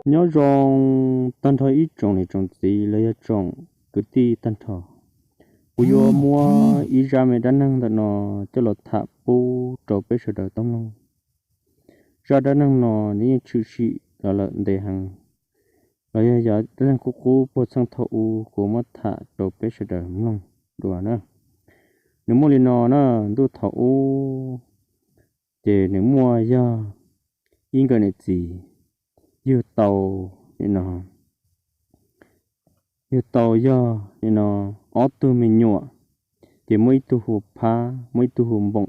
Nyob zoo tag nrho ib tsoom niam tsoom txiv los yog tsoom kwv tij tag nrho. Kuv yuav muab ib zaj me dab neeg ntawm no coj los tham pub rau peb sawv daws tau mloog. Zaj dab neeg no nws yeej tshwm sim los lawm ntev heev, los yog yog dab neeg qub qub puag txheej thaum ub kuv muab tham rau peb sawv daws mloog dua na. Nws muaj li no na, ntuj thaum ub ces nws muaj yog ib nkawm niam txiv yug tau, no, yug tau yog no ob tug me nyuam, ces muaj ib tug hu Phab, muaj ib tug hu Npoom.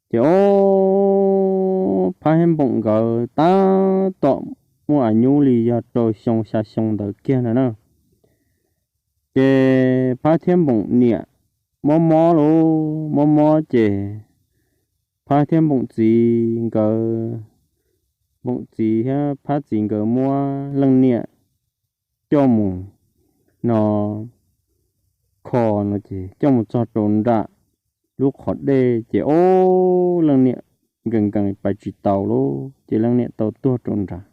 Ces ob Phab thiab Npoom nkawd tab tom muaj a nyub li yog rau xyoo xya xyoo ntawd kiag no na. Ces Phab thiab Npoom niam mob mob lauj, mob mob ces Phab thiab Npoom txiv nkawd, Npoom txiv thiab Phab txiv nkawd muab leej niam coj mus, no, kho, no ces coj mus txog rau nram lub qhov dej ces ob leej niam nkees nkees pais tsis tau lauj, ces leej niam tau tuag rau nrad.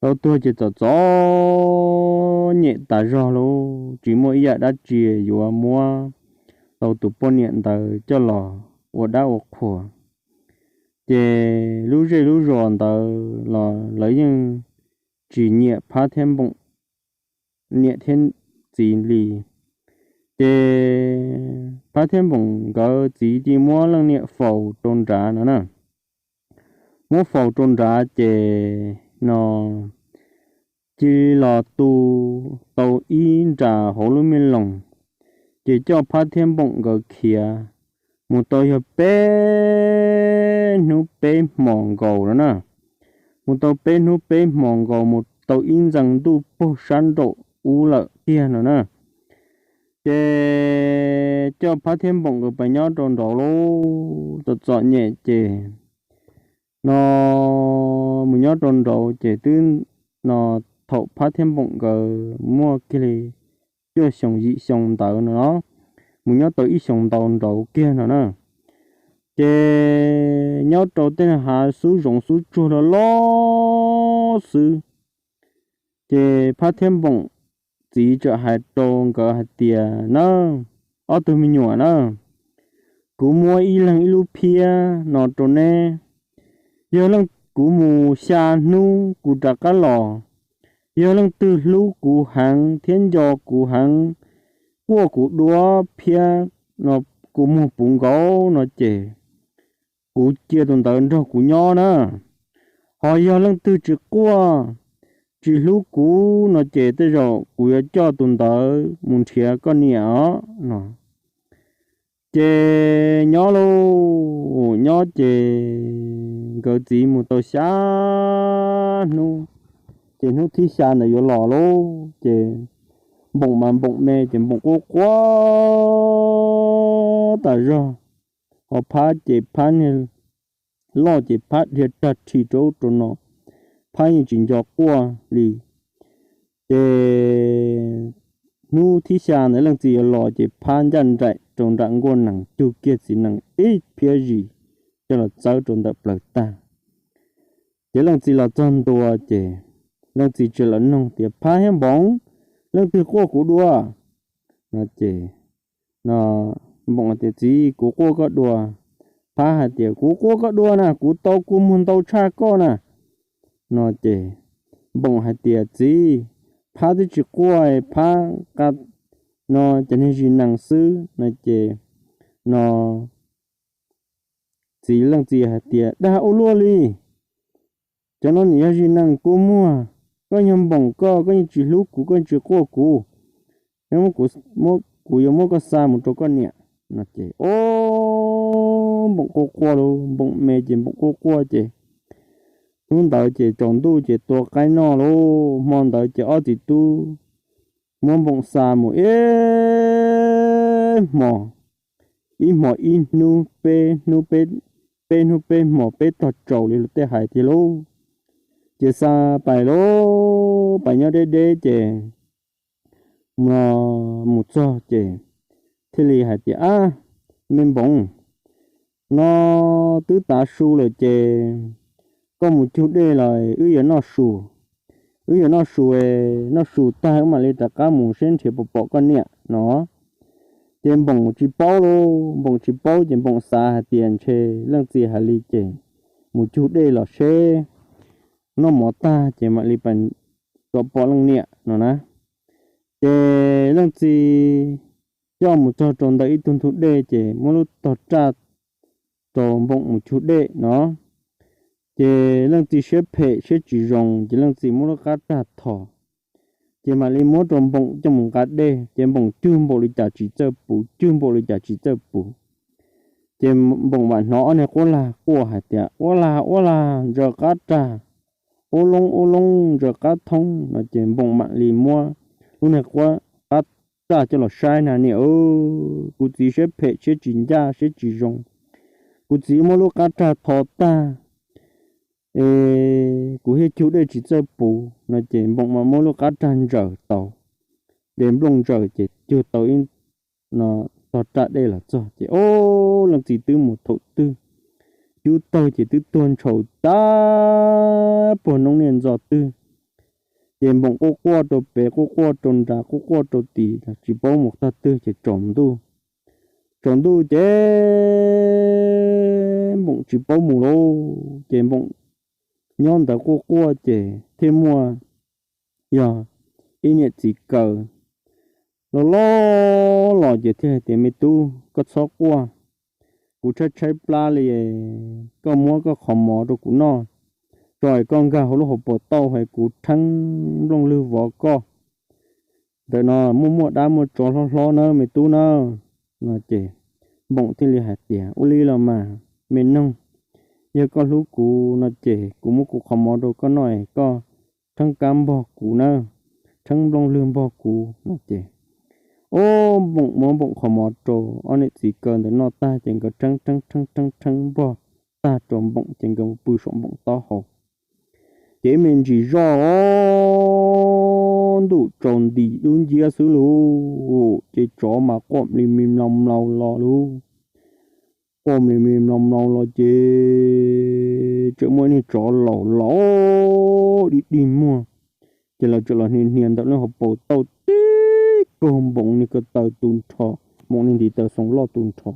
Tau tuag ces txom txom nyem tas zog lauj, tsis muaj ib yam dab tsi yuav muab tau tus poj niam ntawd coj los ua dab ua qhua. Ces lub zej lub zos ntawd los lawv yeej tsis nyiam Phab thiab Npoom niam thiab txiv li. Ces Phab thiab Npoom nkawd txiv cia muab leej niam faus rau nrad no na. Muab faus rau nrad ces, no, cia li los tu tau ib nras hauv lub me loos, ces coj Phab thiab Npoom nkawd khiav mus tau yog peb hnub peb hmos nkaus no na. Mus tau peb hnub peb hmos nkaus mus tau ib ntxees ntuj pag sab nraum ub lawm tiag no na. Ces coj Phab thiab Npoom nkawd pais nyob rau nraud lauj, txom txom nyem ces, no, mus nyob rau nraud ces twb, no, thaum Phab thiab Npoom nkawd muaj kiag li cuaj xyoo yim xyoo ntawd no, mus nyob tau ib xyoos ntau nraud kiag no na. Ces nyob rau tej hav xub zoov xub tsuag loj loj xwb. Ces Phab thiab Npoom txiv txawm hais rau nkawd hais tias, na, ob tug me nyuam na, kuv muab ib leeg ib lub phiab no rau neb. Yog leej, kuv mus xya hnub kuv rov qab los, yog leej twg hlub kuv heev thiab nco kuv heev, quaj kuv dua phiab no, kuv muag puv nkaus no ces kuv cia tus ntawd nrog kuv nyob na. Ho yog leej twg tsis quaj, tsis hlub kuv no ces tej zaum kuv yuav coj tus ntawd mus nrhiav koj niam os no. Ces nyob lauj, nyob ces nkawd txiv mus tau xya hnub, ces hnub thib xya ntawd yuav los lauj, ces Npoom mas Npoom me ces Npoom quaj quaj tas zog. Ho Phab ces Phab niag loj ces Phab dhia rag rhi rau ub rau no, Phab yeej tsis nco quaj li. Ces hnub thib xya ntawd leej txiv yuav los ces Phab ncaj nraim rau nram nkuaj nees cug kiag txiv nees ib phiab zis coj los txawb rau ntawm plaws tag. Ces leej txiv los txog ntua ces leej txiv txawm los noog tias, Phab thiab Npoom, leej twg quaj kuv dua? No ces, no, Npoom hais tias, Txiv, kuv quaj koj dua. Phab hais tias, Kuv quaj koj dua na, kuv tau kua muag ntau tshaj koj na. No ces Npoom hais tias, Txiv, Phab twb tsis quaj, Phab qa, no, cov niag zis nees xwb no ces, no, txiv, leej txiv hais tias, Dag ua luaj li, cov no nim yog zis nees kua muag, koj yog Npoom koj, koj yeej tsis hlub kuv, koj yeej tsis quaj kuv, kuv yuav muab koj xa mus rau koj niam. No ces, o, Npoom quaj quaj lauj, Npoom me ces Npoom quaj quaj ces hnub ntawd ces tsaus ntuj ces tua qaib noj lauj. Hmo ntawd ces ob txiv tub muab Npoom xa mus ib hmo, ib hmo ib hnub, peb hnub peb, peb hnub peb hmo, peb tog tsaus li luag tej hais tiag lauj. Ces xa pais lauj, pais nyob deb deb ces mus txog ces thiaj li hais tias, Ab, me Npoom, no twb tav su lawm ces koj mus cug dej los wb yuav noj su, wb yuav noj su, noj su tag wb mam li rov qab mus seb nrhiav puas pom koj niam no. Ces Npoom tsis paub lauj, Npoom tsis paub ces Npoom xav hais tias ntshe leej txiv hais li ces mus cug dej los seb, noj mov tag ces mam li pam kom pom leej niam no na. Ces leej txiv coj mus txog rau ntawm ib tug ntug dej ces muab lub tog raj rau Npoom mus cug dej no. Ces leej txiv siab phem siab tsis zoo ces leej txiv muab lub qab raj thos, ces mam li muab rau Npoom coj mus nqa dej ces Npoom cug npaum li cas tsis txawj puv, cug npaum li cas tsis txawj puv. Ces Npoom mam hnov ob niag quab lag quaj hais tias, ua lag ua lag ntsaws qab raj, ua loob ua loob ntsaws qab thoob no ces Npoom mam li muab lub niag quab, qab raj coj los saib na, niam, kuv txiv siab phem siab tsis ncaj siab tsis zoo, kuv txiv muab lub qab raj thos tag es kuv thiaj cug dej tsis txawj puv no ces Npoom mam muab lub qab raj ntsaws tau, de nplooj ntsaws ces cug tau ib tog raj dej los txog ces o, leej txiv twb mus thaum twg, cub taug ces twb tuag ntshaus tag puag noob niaj ntxo twg. Ces Npoom quaj quaj rau pem quaj quaj rau nrad quaj quaj rau tid tsis paub mus tog twg ces tsaus ntuj. Tsaus ntuj ces Npoom tsis paub mus lauj, ces Npoom nyob ntawd quaj quaj ces thiaj muaj, yog ib niam txiv kaw los los los ces thiaj hais tias, me tub, koj txhob quaj, kuv tshaib tshaib plab li, koj muab koj qhov mov rau kuv noj tso es koj nkag hauv lub hauv paus tauj es kuv rheeb nplooj lwg vov koj. Ntawm no muaj muaj dab muaj tsov hlob hlob nawb me tub nawb. No ces Npoom thiaj li hais tias, ua li los mas me noog, yog koj hlub kuv no ces kuv muab kuv qhov mov rau koj noj es koj rheeb kab npog kuv nawb, rheeb nplooj lwg npog kuv no ces, o, Npoom muab Npoom qhov mov rau ob niam txiv kaw ntawd noj tag ces nkawd rheeb rheeb rheeb rheeb rheeb npog tag rau Npoom ces nkawd mus pw saum Npoom taub hau. Ces ib me ntsis zoj, ntuj tsaus nti dub nciab xwb lauj, ces tsov mas quaj mli mli mlaus mlaus los lauj. Quaj mli mli mlaus mlaus los ces tseem muaj ib niag tsov laus laus dig dig muag, ces lawv tseem los hnia hnia ntawm lub hauv paus tauj tib kaug Npoom niag ko taw tu nrho, Npoom niag ntiv taw xoo loj tu nrho.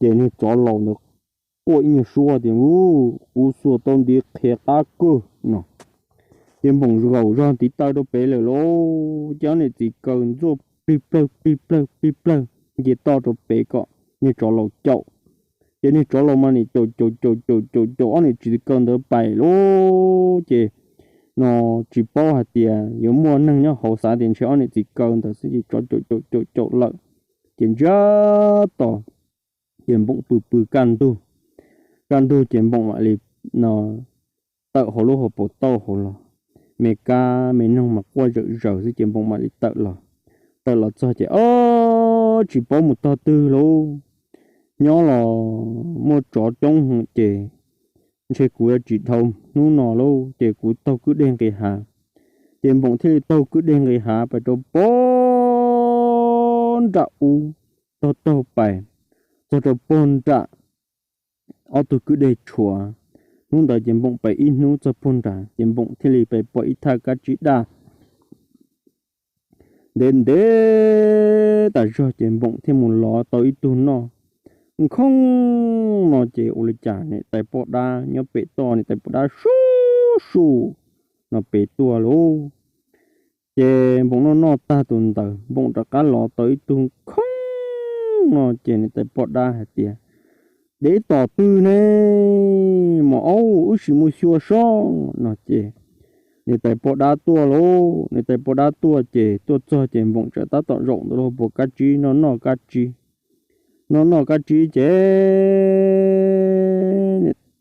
Ces niag tsov laus ntawd quaj ib nyuag suab tias, u, kuv xuas tau ntiv qhiav qab kawg no. Ces Npoom zaum zog ntiv taw rau pem lawm lauj, ces ob niam txiv kaw ntxuaj plig plawg plig plawg plig plawg nce toj rau pem kom niag tsov laus caum. Ces niag tsov laus mas nim caum caum caum caum caum caum ob niam txiv kaw ntawd pais lauj, ces no tsis paub hais tias yuav muaj neeg nyob hauv, xav tias ntshe ob niam txiv kaw ntawd xwb ces tsov caum caum caum caum lawm. Ces ntsiag to, ces Npoom pw pw kaj ntug, kaj ntug ces Npoom mam li no tawm hauv lub hauv paus tauj hauv los, me kab me noog mas quaj zawm zaws xwb ces Npoom mam li tawm los. Tawm los txog ces, o, tsis paub mus tog twg lauj, nyob los muaj tsov coob ces ntshe kuv yuav tsis dhau hnub no lauj, ces kuv taug kwj deg nqis hav. Ces Npoom thiaj li taug kwj deg nqis hav pais rau puag nram ub, taug taug pais txog rau puag nram ob tug kwj deg tshuav. Hnub ntawd ces Npoom pais ib hnub txog puag nrad ces Npoom thiaj li pais pom ib thaj kab tsib daj ntev ntev tas zog ces Npoom thiaj mus lov tau ib tug noj. Nkhooj no ces ua li cas niam tais poj dab nyob pem toj, niam tais poj dab sub su no pem tuaj lauj. Ces Npoom noj noj tag tus ntawd Npoom rov qab lov tau ib tug nkhooj no ces niam tais poj dab hais tias, dev tom twg ne, mos aub, wb sim mus xyuas sob no ces niam tais poj dab tuaj lauj. Niam tais poj dab tuaj ces tuaj txog ces Npoom tseem tab tom zaum ntawm lub hauv paus kab tsib noj noj kab tsib. Noj noj kab tsib ces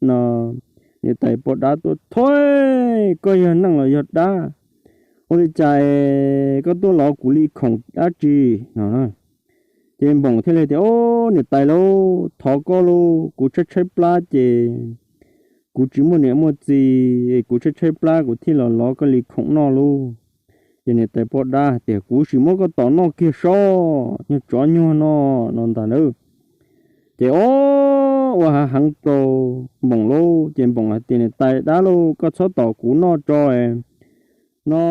niam tais poj dab tuaj, thov, koj yog neeg los yog dab? Ua li cas koj tuaj lov kuv li khoom dab tsi no? Ces Npoom thiaj li tias, o, niam tais lauj, thov koj lauj, kuv tshaib tshaib plab ces kuv tsis muaj niam muaj txiv, kuv tshaib tshaib plab kuv thiaj los lov koj li khoom noj lauj. Ces niam tais poj dab hais tias, kuv sim muab koj tom noj kiag sob, nyuag tsov nyuag no, no ntag na. Ces ob, ua hav heev rau Npoom lauj, ces Npoom hais tias, Niam tais dab lauj, koj txhob tom kuv noj tso, no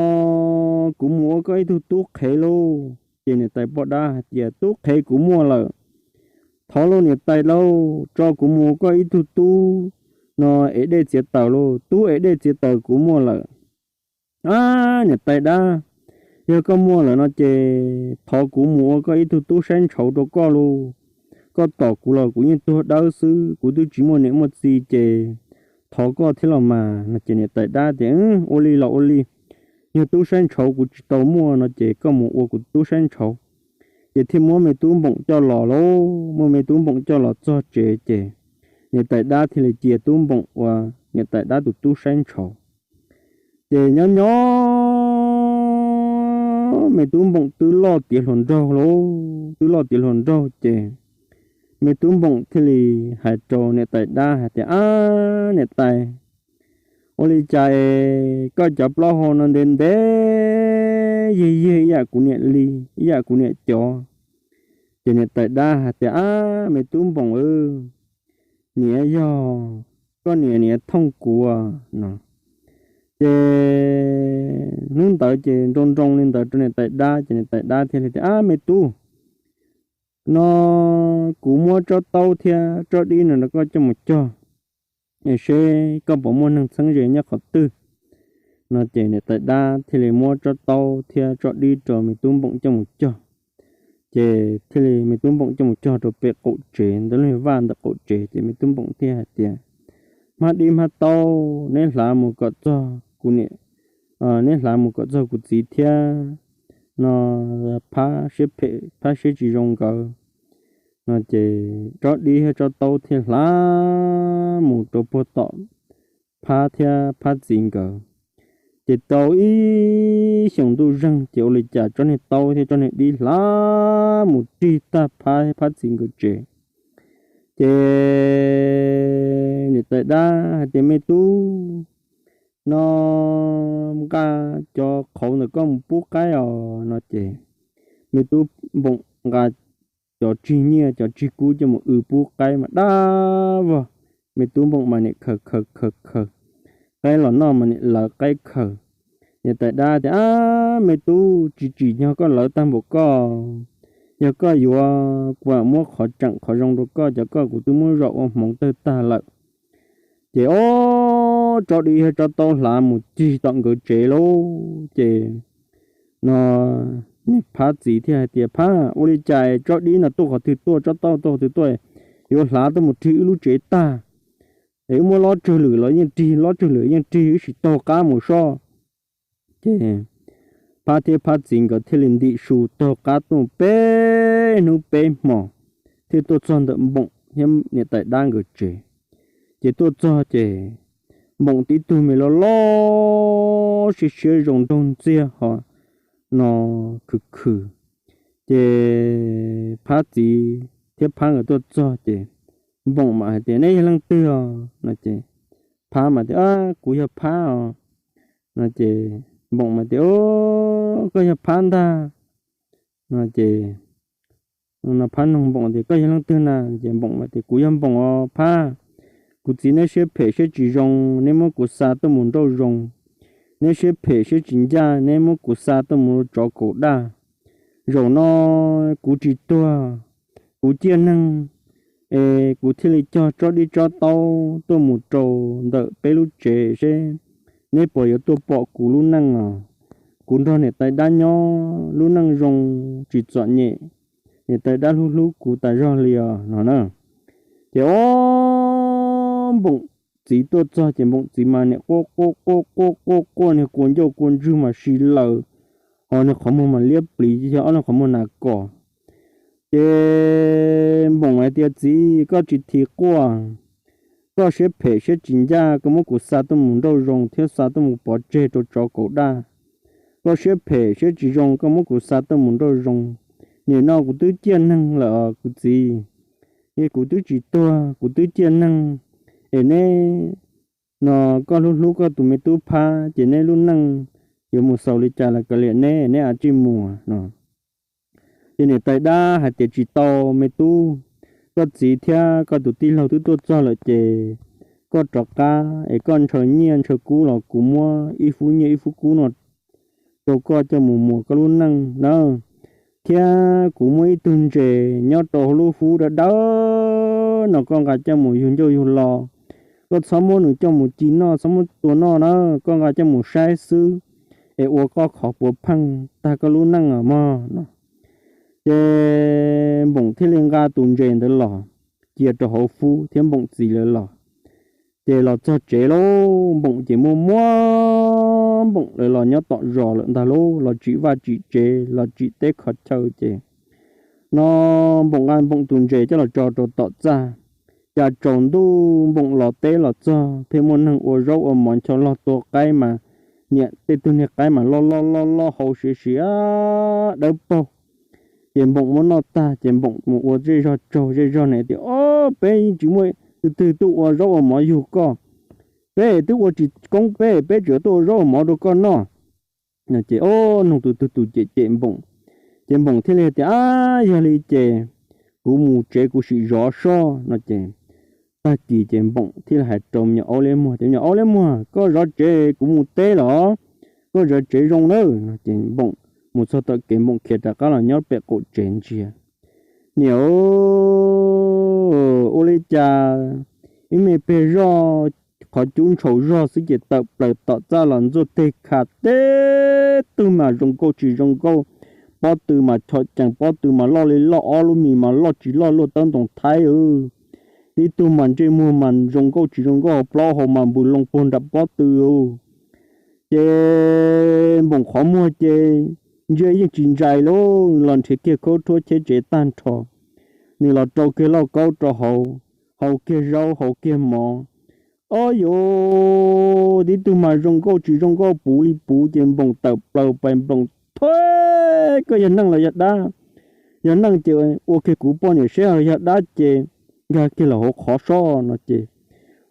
kuv mus ua koj ib tug tub qhev lauj. Ces niam tais poj dab hais tias, Tub qhev kuv muaj lawm. Thov lauj niam tais lauj, tso kuv mus ua koj ib tug tub, no ev dej txiav taws lauj, tub ev dej txiav taws kuv muaj lawm. Ab, niam tais dab, yog koj muaj lawm no ces thov kuv mus ua koj ib tug tub saib ntshauv rau koj lauj. Koj tom kuv los kuv yeej tuag dawb xwb, kuv twb tsis muaj niam muaj txiv ces thov koj thiab los mas. No ces niam tais dab tias, Ua li los ua li, yog tub saib ntshauv kuv tsis tau muaj no ces koj mus ua kuv tub saib ntshauv. Ces thiaj muab me tub Npoom coj los lauj, muab me tub Npoom coj los txog tsev ces niam tais dab thiaj li cia tub Npoom ua niam tais dab tus tub saib ntshauv. Ces nyob nyob me tub Npoom twb loj tiav hluas nraug lauj, twb loj tiav hluas nraug ces me tub Npoom thiaj li hais rau niam tais dab hais tias, Ab niam tais, ua li cas es koj cov plaub hau no ntev ntev yig yig ib yam kuv niam li, ib yam kuv niam cov? Ces niam tais dab hais tias, Ab me tub Npoom, niam yog koj niam niam thooj kuv no. Ces hnub ntawd ces nroo nroo li ntawd rau niam tais dab ces niam tais dab thiaj li tias, Ab me tub, no kuv muab tsob taub thiab tsob dib no rau koj coj mus cog, seb koj puas muaj neeg txheeb ze nyob qhov twg. No ces niam tais dab thiaj li muab tsob taub thiab tsob dib rau me tub Npoom coj mus cog. Ces thiaj li me tub Npoom coj mus cog rau pem qaum tsev, ntawm lub vaj ntawm qaum tsev ces me tub Npoom thiaj hais tias, Hmab dib hmab taub, neb hlav mus kom txog kuv niam, neb hlav mus kom txog kuv txiv thiab no phab siab phem phab siab tsis zoo nkawd. No ces tsob dib thiab tsob taub thiaj hlav mus rau puag tom phab thiab phab txiv nkawd. Ces tau ib xyoos ntuj zeeg ces ua li cas tsob niag taub thiab tsob niag dib hlav mus rig tag phab phab txiv nkawd tsev. Ces niam tais dab hais tias, Me tub, no nqa cov qhauv ntawm koj mus pub qaib os. No ces me tub Npoom nqa cov tsig nyiaj cov tsig kub coj mus w pub qaib mas dab vog. Me tub Npoom mas niam khaws khaws khaws khaws qaib los noj mas niam lawv qaib khaws. Niam tais dab tias, Ab me tub, tsis tsim nyog koj lawv tag npaum koj. Yog koj yuav kuv muab qhov tseem qhov zoo rau koj, cov koj kuv twb muab zom ua hmoov tawg tag lawm. Ces ob, tsob dib thiab tsob taub hlav mus cig tom nkawd tsev lauj. Ces no niag phab txiv thiaj hais tias, Phab, ua li cas tsob dib no tuaj qhov twg tuaj, tsob taub tuaj qhov twg tuaj, yuav hlav tuaj mus rig wb lub tsev tag? Es wb muab lob tsawg lwm los yeej rig, lob tsawg lwm yeej rig, wb sim taug qab mus soj. Ces phab thiab phab txiv nkawd thiaj li ntim su taug qab tuaj peb hnub peb hmos thiaj tuaj txog ntawm Npoom thiab niam tais dab nkawd tsev. Ces tuaj txog ces Npoom tib tug me loj loj siab siab zoo nraug ntxiag ho no khwv khwv. Ces phab txiv thiab phab nkawd tuaj txog ces Npoom mam hais tias, Neb yog leej twg os? No ces phab mas tias, Kuv yog phab os. No ces Npoom mas tias, Koj yog phab ntag. No ces no phab noog Npoom tias, Koj yog leej twg na? Ces Npoom mas tias, Kuv yog Npoom os phab. Kuv txiv neb siab phem siab tsis zoo, neb muab kuv xa tuaj mus nrauj zoo. Neb siab phem siab tsis ncaj, neb muab kuv xa tuaj mus tsov kaum daj. Zaum no kuv tsis tuag, kuv ciaj neeg, es kuv thiaj li cog tsob dib tsob taub tuaj mus rau ntawm peb lub tsev seb neb puas yuav tuaj pom kuv lub neej os. Kuv nrog niam tais dab nyob lub neej zoo tsis txom nyem, niam tais dab hlub hlub kuv tas zog li os no na. Ces ob, Npoom txiv tuaj txog ces Npoom txiv mas niam quaj quaj quaj quaj quaj quaj, niag kua ncauj kua ntswg mas si laws, ho niag qhov muag mas liab pliv, yog ob niag qhov muag nas kos. Ces Npoom hais tias, Txiv, koj tsis thim quaj, koj siab phem siab tsis ncaj, koj muab kuv xa tuaj mus nrauj zoo thiab xa tuaj mus pov tseg rau tsov kaum daj. Koj siab phem siab tsis zoo, koj muab kuv xa tuaj mus nrauj zoo. Nim no kuv twb ciaj neeg lawm os kuv txiv, es kuv twb tsis tuag, kuv twb ciaj neeg, es neb no koj hlub hlub koj tus me tub phab, ces neb lub neej yuav mus xaus li cas los kav liam neb, neb a tsij mus no. Ces niam tais dab hais tias, Tsis tau me tub, koj txiv thiab koj tus tij laug twb tuaj txog lawm ces koj rov qab es koj ntshaw nyiaj ntshaw kub los kuv muab ib fub nyiaj ib fub kub no rau koj coj mus muas koj lub neej na, thiab kuv muab ib tug ntses nyob rau hauv lub fub dawb dawb no koj nqa coj mus yug ncauj yug lo. Koj txhob muab nws coj mus ci noj, txhob muab tua noj na, koj nqa coj mus saib xwb es ua koj qhov puav pheej tag koj lub neej os mog no. Ces Npoom thiaj li nqa tus ntses ntawd los cia rau hauv fub thiab Npoom txiv lawv los. Ces los txog tsev lauj, Npoom ces muaj muab Npoom lawv los nyob tom zos lawm ntag lauj, los tsim vaj tsim tsev los tsim teb kho chaw ces no Npoom nqa Npoom tus ntses coj los tso rau tom txaj. Cas tsaus ntuj Npoom los teb los txog thiaj muaj neeg ua zaub ua mov ncho log tua qaib mas niam tej tug niag qaib mas loj loj loj loj hau siav siav dawb paug. Ces Npoom muab noj tag ces Npoom mus ua zej zog tsaug zej zog ne tias, Ob, peb yeej tsis muaj tus twg tuaj ua zaub ua mov yug koj, peb twb ua tsis koob peb, peb tseem tuaj ua zaub ua mov rau koj noj. Ces ob, nug tus twg tus cem cem Npoom. Ces Npoom thiaj li tias, Ab, yog li ces kuv mus tsev kuv sim zov soj no ces tag kis ces Npoom thiaj li hais rau me nyuam aub liab muag tias, Me nyuam aub liab muag, koj zov tsev kuv mus teb los, koj zov tsev zoo nawb no ces Npoom mus txog tom kev Npoom khiav rov qab los nyob pem qaum tsev ntsia. Niam, ua li cas ib me peg zoj qhov cub ntshau zog xwb ces tawm plaws tom txaj los ntxuaj teg kha teb tug mas zoo nkauj tsis zoo nkauj, pob tw mas chom cees, pob tw mas loj li loj, ob lub mis mas loj tsis loj luaj tawb ntoo thaib. Tib tug mas ntsej muag mas zoo nkauj tsis zoo nkauj, plaub hau mas npus loo puag nram pob tw. Ces Npoom qhov muag ces ntsia yeej tsis ntsais lauj, los nrhiav kiag khaub rhuab cheb tsev tag nrho, nws los rau kiag lauj kaub rau hauv, haus kiag zaub haus kiag mov. Ob, yuav tib tug mas zoo nkauj tsis zoo nkauj puv li puv ces Npoom tawm plaws pais Npoom thuav, Koj yog neeg los yog dab? Yog neeg ces ua kiag kuv poj niam seb, yog dab ces nkag kiag los hauv qhov soj no ces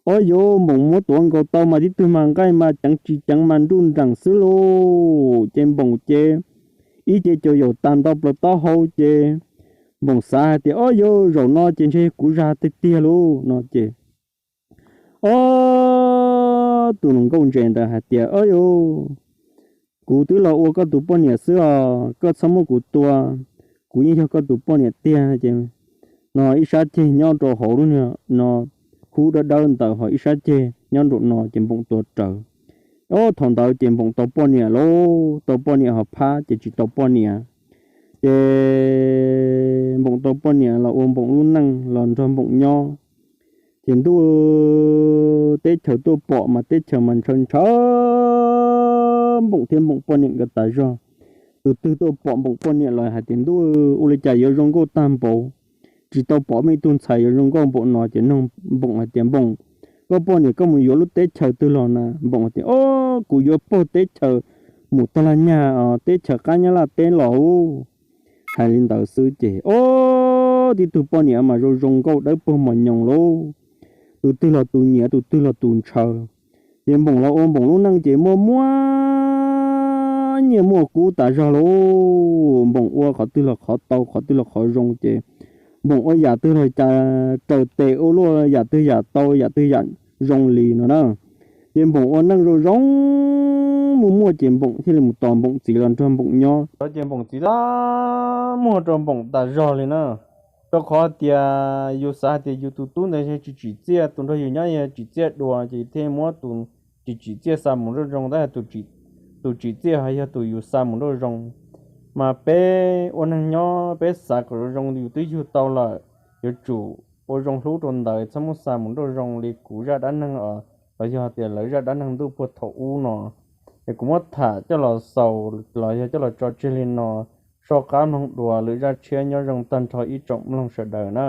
ob, yuav Npoom muab tuav nkaus tau mas tib tug mas nqaij mas ceev tsis ceev mas nruj nreem xwb lauj. Ces Npoom ces ib ce caus yaum tas nto plaws taub hau ces Npoom xav hais tias, Ob, yuav zaum no ces ntshe kuv zag tiag tiag lauj no ces ob, tus nus nkauj ntses ntawd hais tias, Ob, yuav kuv twb los ua koj tus poj niam xwb os, koj txhob muab kuv tua, kuv yeej yog koj tus poj niam tiag. Ces no ib sab ceg nyob rau hauv lub no hub dawb dawb ntawd ho ib sab ceg nyob nraum no ces Npoom tua rawv. Ob, thaum ntawd ces Npoom tau poj niam lauj, tau poj niam ho phab ces tsis tau poj niam. Ces Npoom tau poj niam los ua Npoom lub neej los nrog Npoom nyob. Ces ntuj, teb chaws tuaj pom mas teb chaws mas ntshaw ntshaw Npoom thiab Npoom poj niam nkawd tas zog. Tus twg tuaj pom Npoom poj niam los hais tias, Ntuj, ua li cas yuav zoo nkauj tag npaum, tsis tau pom muaj ib tug ntxhais yuav zoo nkauj npaum no. Ces nug Npoom hais tias, Npoom, koj poj niam koj mus yuav lub teb chaws twg los na? Npoom hais tias, Ob, kuv yuav puag teb chaws mus tag laj nyag teb chaws qab Nyab Laj teb los. Hais li ntawd xwb ces ob, tib tug poj niam mas zoo zoo nkauj dawb paug mos nyoos lauj, tus twg los tus nyiam tus twg los tus ntshaw. Ces Npoom los ua Npoom lub neej ces muaj muaj nyiaj muaj kub tas zog lauj. Npoom ua qhov twg los qhov tau, qhov twg los qhov zoo ces Npoom ua yam twg los cas raws tes ua luaj, yam twg yam tau, yam twg yam zoo li no na. Ces Npoom ua neej zoo zoo muaj muaj ces Npoom thiaj li mus tos Npoom txiv los nrog Npoom nyob. Ces Npoom txiv laj muag rau Npoom tas zog li na. Rau qhov tias yus xav hais tias yus tus tub ntawd tsis tsim txiaj, tus nrog yus nyob yog tsim txiaj dua ces thiaj muab tus tsis tsim txiaj xa mus nrauj zoo, tab sis tus tsim txiaj ho yog tus yus xa mus nrauj zoo. Mas peb ua neeg nyob peb xav kom zoo zoo yus twb yug tau lawm, yuav tsum ua zoo hlub rau ntawd, txhob muab xa mus nrauj zoo li kuv zaj dab neeg os, los yog tias lawv zaj dab neeg ntuj puag thaum ub no. Es kuv muab tham coj los xaus los yog coj los tso tseg li no, soj qab mloog dua, lwm zaj tshiab nyob zoo tag nrho ib tsoom mloog sawv daws na.